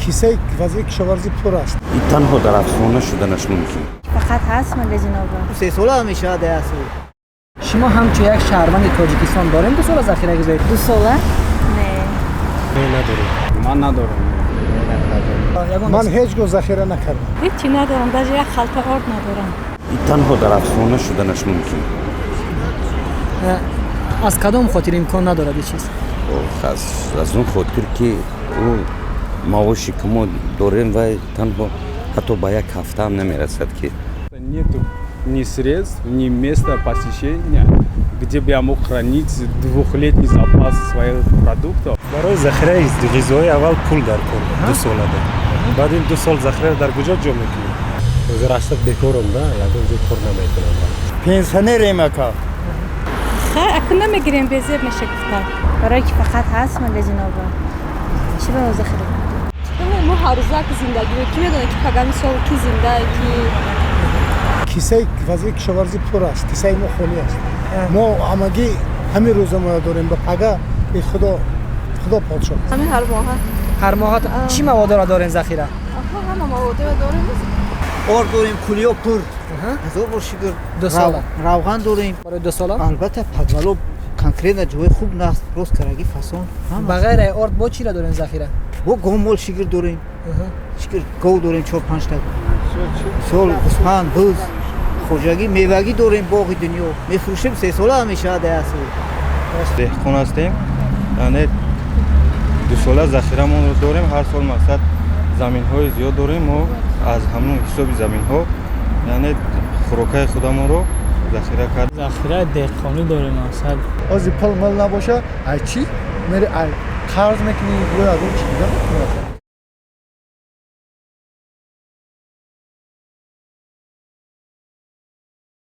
Кисаи вазири кишоварзӣ пур аст. Ин танҳо дар афсона шуданаш мумкин. Фақат ҳаст магазинҳо. 3 сола ҳам мешавад аст. Шумо ҳамчун як шаҳрванди Тоҷикистон дорем 2 сола захираи ғизоӣ? 2 сола? Не. Не, надорем. Ман надорам. Ягон Ман ҳеҷ гоҳ захира накардам. Ҳеҷи надорам, даже як халта орд надорам. Ин танҳо дар афсона шуданаш мумкин. Аз кадом хотир имкон надорад ин чиз? Ох, аз он хотир, ки ӯ маоше ки мо дорем, вай танҳо ҳатто ба як ҳафта ҳам намерасад ки Нету ни средств, ни места посещения, где бы я мог хранить двухлетний запас своих продуктов. Барои захираи ғизоӣ аввал пул дар кор, 2 солада. Баъд ин 2 сол захираро дар куҷо ҷо мекунӣ? Ҳозир аслан бекорам да, ягон ҷо кор намекунам. Пенсионерем, ака. Хай, аку намегирем, безеб меша гуфтам. Барои ки фақат ҳаст магазинҳо. Чӣ ба захира? Мо ҳаррӯза ки зиндагӣ, ки медонем, ки пага мисол ки зинда, ки Кисаи вазири кишоварзӣ пур аст, кисаи мо холӣ аст. Мо ҳамагӣ ҳамин рӯза мо дорем, ба пага и худо, худо подшоҳ. Ҳамин ҳар моҳа. Ҳар моҳа чӣ маводоро дорем захира? Ҳама маводоро дорем. Орд дорем, кулиё пур, ҳазор бор шукр. 2 сола? Равған дорем. Барои 2 сола? Албатта, подвало конкретно ҷои хуб наст, рост караги фасон. Ба ғайри орд бо чиро дорем захира? Бо гомол шигир дорем, шигир гов дорем чор панҷта сол, гӯспанд, буз, хоҷагӣ, мевагӣ дорем, боғи дунё мефурӯшем, 3 сола ҳам мешавад аст. Деҳқон ҳастем, яъне 2 сола захирамонро дорем ҳар сол. Мақсад, заминҳои зиёд дорем мо, аз ҳамун ҳисоби заминҳо, яъне хӯрокаи худамонро захира кард. Захираи деҳқонӣ дорем, мақсад. Ҳозир пул мол набоша, ай чӣ мери, ай қарз мекунӣ ё ягон чи дига мекунӣ?